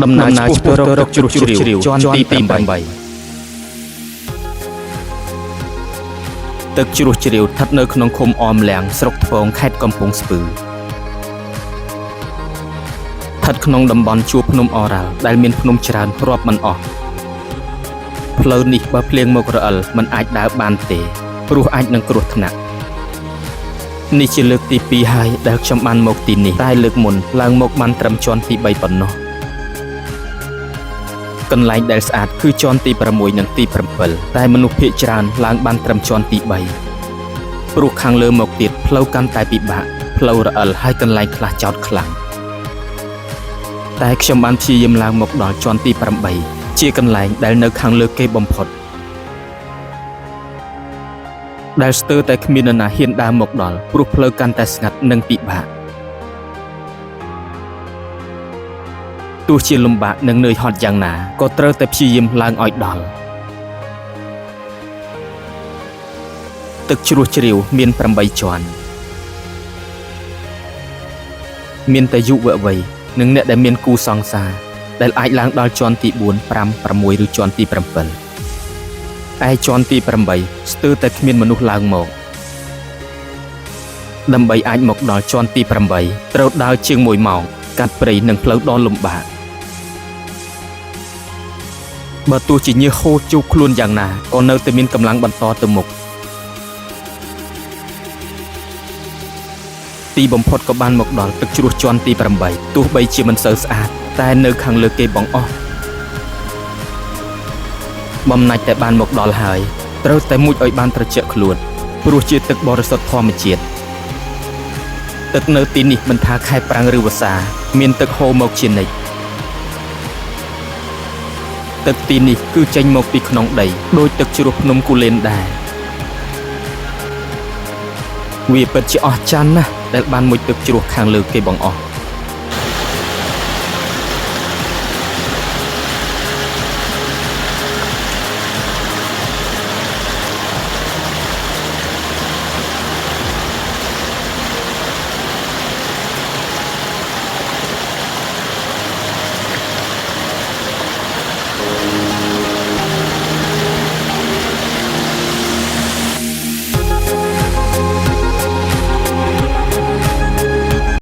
ដំណើរឆ្ពោះទៅរកជ្រោះជ្រាវជាន់ទី8ទឹកជ្រោះជ្រាវស្ថិតនៅក្នុងឃុំអមលាំងស្រុកថ្ពងខេត្តកំពង់ស្ពឺស្ថិតក្នុងតំបន់ជួរភ្នំអរ៉ាល់ដែលមានភ្នំច្រើនរាប់មិនអស់ផ្លូវនេះបើភ្លៀងមករអិលមិនអាចដើរបានទេព្រោះអាចនឹងគ្រោះថ្នាក់នេះជាលើកទី2ហើយដែលខ្ញុំបានមកទីនេះតែលើកមុនឡើងមកបានត្រឹមជាន់ទី3ប៉ុណ្ណោះ កន្លែងដែលស្អាតគឺជាន់ទី6និងទី7តែមនុស្សភាគច្រើនឡើងបានត្រឹមជាន់ទី3ព្រោះខាងលើមកទៀតផ្លូវកាន់តែពិបាកផ្លូវរអិលហើយកន្លែងខ្លះចោតខ្លាំងតែខ្ញុំបានព្យាយាមឡើងមកដល់ជាន់ទី8ជាកន្លែងដែលនៅខាងលើគេបំផុតដែលស្ទើរតែគ្មាននរណាហ៊ានដើរមកដល់ព្រោះផ្លូវកាន់តែស្ងាត់និងពិបាកទោះជាលំបាកនិងនឿយហត់យ៉ាងណាក៏ត្រូវតែព្យាយាមឡើងឲ្យដល់ ទឹកជ្រោះជ្រាវមាន8ជាន់មានតែយុវវ័យនិងអ្នកដែលមានគូសង្សារដែលអាចឡើងដល់ជាន់ទី4 5 6ឬជាន់ទី7ឯជាន់ទី8ស្ទើរតែគ្មានមនុស្សឡើងមកដើម្បីអាចមកដល់ជាន់ទី8ត្រូវដើរជាង1ម៉ោងកាត់ព្រៃនិងផ្លូវដ៏លំបាកបើទោះជាញើសហូរជោគខ្លួនយ៉ាងណាក៏នៅតែមានកម្លាំងបន្តទៅមុខ ទីបំផុតក៏បានមកដល់ទឹកជ្រោះជាន់ទី8ទោះបីជាមិនសូវស្អាតតែនៅខាងលើគេបងអស់បំណាច់តែបានមកដល់ហើយត្រូវតែមុជឲ្យបានត្រជាក់ខ្លួនព្រោះជាទឹកបរិសុទ្ធធម្មជាតិទឹកនៅទីនេះមិនថាខែប្រាំងឬវស្សាមានទឹកហូរមកជានិច្ចទឹកទីនេះគឺចេញមកពីក្នុងដីដោយទឹកជ្រោះភ្នំគូលែនដែរវាពិតជាអស្ចារ្យណាស់ដែលបានមុជទឹកជ្រោះខាងលើគេបងអស់។